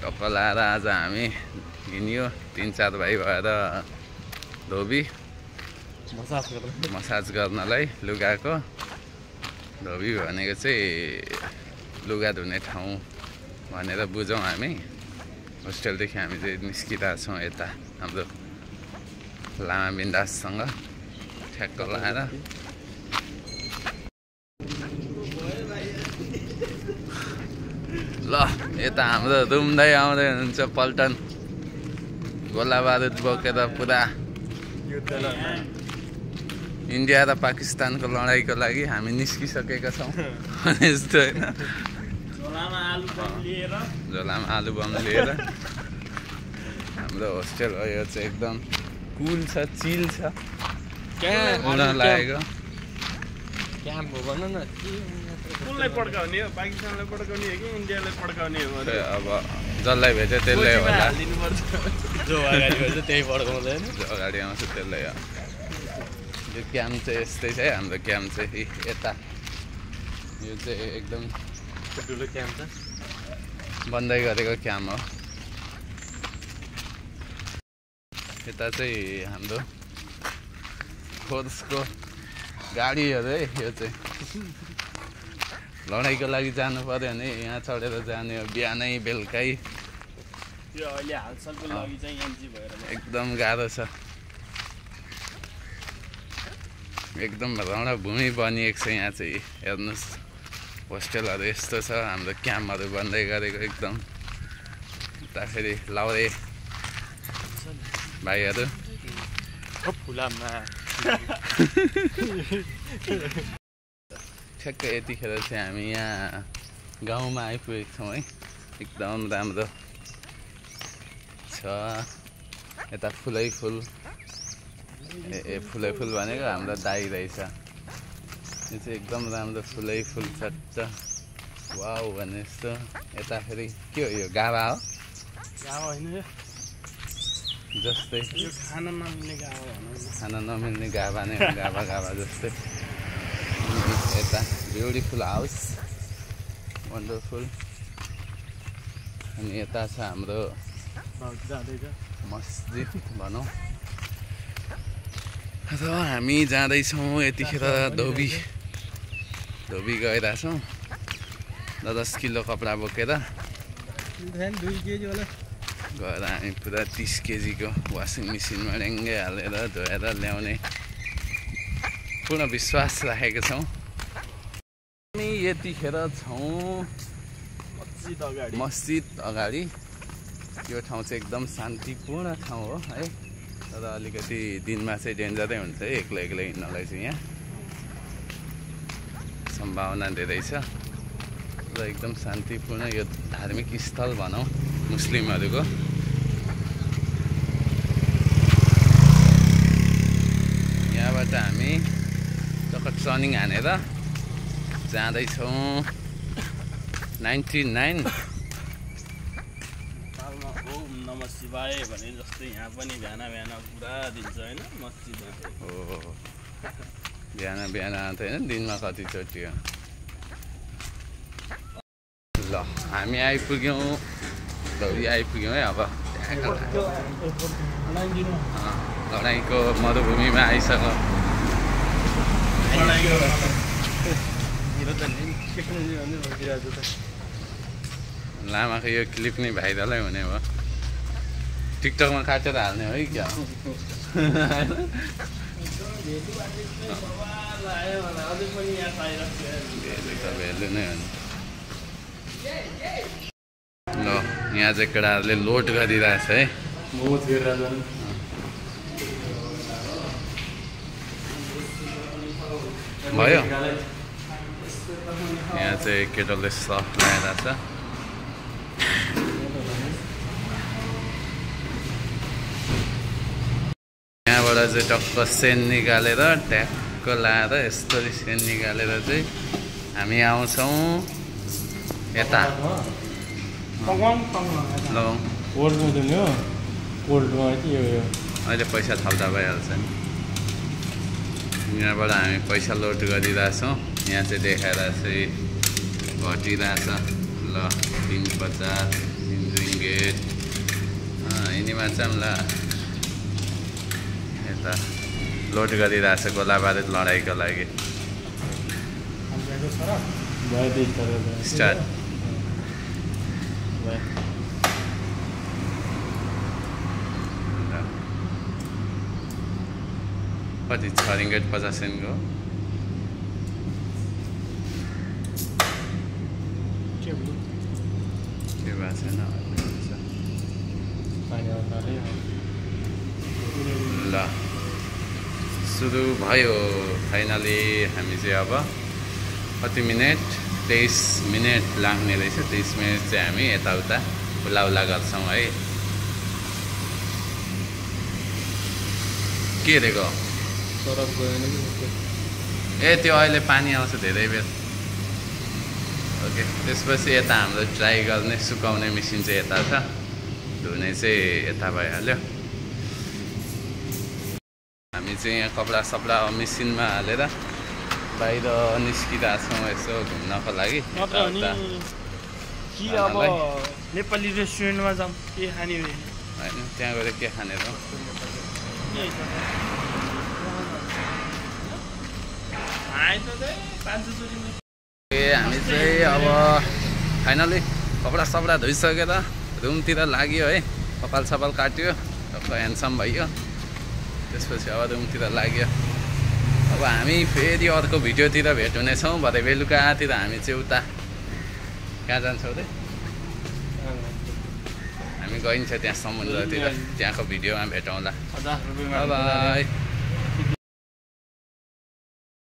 टक्क लाएर आज हामी हिँड्यो 3-4 भाइ भएर धोबी मसाज गर्नलाई लुगाको। धोबी भनेको चाहिँ लुगा धुने ठाउँ भनेर बुझौँ हामी। होस्टेलदेखि हामी चाहिँ निस्किरहेको छौँ यता हाम्रो लामा बिन्दाससँग ठ्याक्क लाएर। ल यता हाम्रो धुम्दै आउँदै हुनुहुन्छ पल्टन, गोला बारुद बोकेर पुरा इन्डिया र पाकिस्तानको लडाइँको लागि हामी निस्किसकेका छौँ यस्तो होइन। झोलामा आलु बम लिएर हाम्रो होस्टेल हो यो चाहिँ एकदम कुल छ, चिल छ। कहाँ हुन लागेको क्याम्प हो भन न। कुनलाई पड्काउने हो, पाकिस्तानलाई पड्काउने हो कि इन्डियालाई पड्काउने हो? अब जसलाई भेट्यो त्यसलाई होला, जो अगाडि भेट्छ त्यही पड्काउँदैन, जो अगाडि आउँछ त्यसलाई। यो क्याम्प चाहिँ यस्तै छ है हाम्रो क्याम्प चाहिँ यता। यो चाहिँ एकदम ठुलो क्याम्प छ, बन्दै गरेको क्याम्प हो। यता चाहिँ हाम्रो फोर्सको गाडीहरू है। यो चाहिँ लडाइँको लागि जानु पर्यो भने यहाँ चढेर जाने हो, बिहानै बेलुकै। यो अहिले हालसालको लागि चाहिँ एनजी भएर एकदम गाह्रो छ, एकदम रणभूमि बनिएको छ यहाँ चाहिँ। हेर्नुहोस् होस्टेलहरू यस्तो छ, हाम्रो क्याम्पहरू बन्दै गरेको एकदम। उता फेरि लाउरे भाइहरू फुलामा ठ्याक्कै यतिखेर चाहिँ हामी यहाँ गाउँमा आइपुगेको छौँ है। एकदम राम्रो छ यता, फुलै फुल। ए फुलै फुल भनेको हाम्रो दाई रहेछ। यो चाहिँ एकदम राम्रो फुलै फुल छ। वाउ भने जस्तो। यता फेरि के हो यो, गाभा हो? गाभा होइन जस्तै यो खाना नमिल्ने गाभा, खाना नमिल्ने गाभा नै हो, गाभा गाभा जस्तै। यता ब्युटिफुल हाउस, वन्डरफुल। अनि यता छ हाम्रो मस्जिद भनौँ। र हामी जाँदैछौँ यतिखेर धोबी गइरहेछौँ 10 किलो कपडा बोकेर। 2 केजी होला गएर हामी पुरा 30 केजीको वासिङ मेसिनमा ड्याङ्गै हालेर धोएर ल्याउने पूर्ण विश्वास राखेको छौँ। हामी यतिखेर छौँ मस्जिद अगाडि। यो ठाउँ चाहिँ एकदम शान्तिपूर्ण ठाउँ हो है। तर अलिकति दिनमा चाहिँ डेन्जरै हुन्छ है एक्लै हिँड्नलाई चाहिँ। यहाँ सम्भावना धेरै छ र एकदम शान्तिपूर्ण यो धार्मिक स्थल भनौँ मुस्लिमहरूको। यहाँबाट हामी टक्क टर्निङ हानेर जाँदैछौँ 99। सालमा ओम नमः शिवाय भने जस्तै यहाँ पनि बिहान पुरा दिन्छ होइन मस्जिदमा। हो बिहान आउँथ्यो होइन, दिनमा कतिचोटि हो। ल हामी आइपुग्यौँ, धोबी आइपुग्यौँ है। अब लडाइँको मरुभूमिमा आइसक्यो। लामाको यो क्लिप नै भाइरलै हुने भयो, टिकटकमा काटेर हाल्ने हो कि क्या? भेल्यु नै हो नि। ल यहाँ चाहिँ केटाहरूले लोड गरिरहेछ है। भयो यहाँ चाहिँ केटलले सफ लगाइरहेछ। यहाँबाट चाहिँ टक्क सेन निकालेर ट्याक्क लाएर यस्तरी सेन निकालेर चाहिँ हामी आउँछौँ यता अहिले पैसा थप्दा भइहाल्छ नि। यहाँबाट हामी पैसा लोड गरिरहेछौँ। यहाँ चाहिँ देखाएर चाहिँ घटिरहेछ। ल 350 3 गेट यिनीमा चाहिँ ल यता लोड गरिरहेछ गोला बारुद लडाइँको लागि स्टार्ट कति 6 रिङ्गेट 50 सेन्टको के भएको छैन ल सुरु भयो फाइनली हामी चाहिँ अब कति मिनट 23 मिनट लाग्ने रहेछ 23 मिनट चाहिँ हामी यताउता उला गर्छौँ है के रहेको ए त्यो अहिले पानी आउँछ धेरै बेर ओके त्यसपछि यता हाम्रो ड्राई गर्ने सुकाउने मेसिन चाहिँ यता छ धुने चाहिँ यता भइहाल्यो हामी चाहिँ यहाँ कपडा सपडा मेसिनमा हालेर बाहिर निस्किरहेछौँ यसो घुम्नको लागि कि अब नेपाली रेस्टुरेन्टमा जाऊँ के खाने होइन त्यहाँ गएर के खाने र हामी चाहिँ अब फाइनली कपडा सपडा धोइसकेर रुमतिर लाग्यो है कपाल सपाल काट्यो टक्क ह्यान्डसम भयो त्यसपछि अब रुमतिर लाग्यो अब हामी फेरि अर्को भिडियोतिर भेट हुनेछौँ भरे बेलुकातिर हामी चाहिँ उता कहाँ जान्छौँ रे हामी गइन्छ त्यहाँ समुद्रतिर त्यहाँको भिडियोमा भेटौँला बाई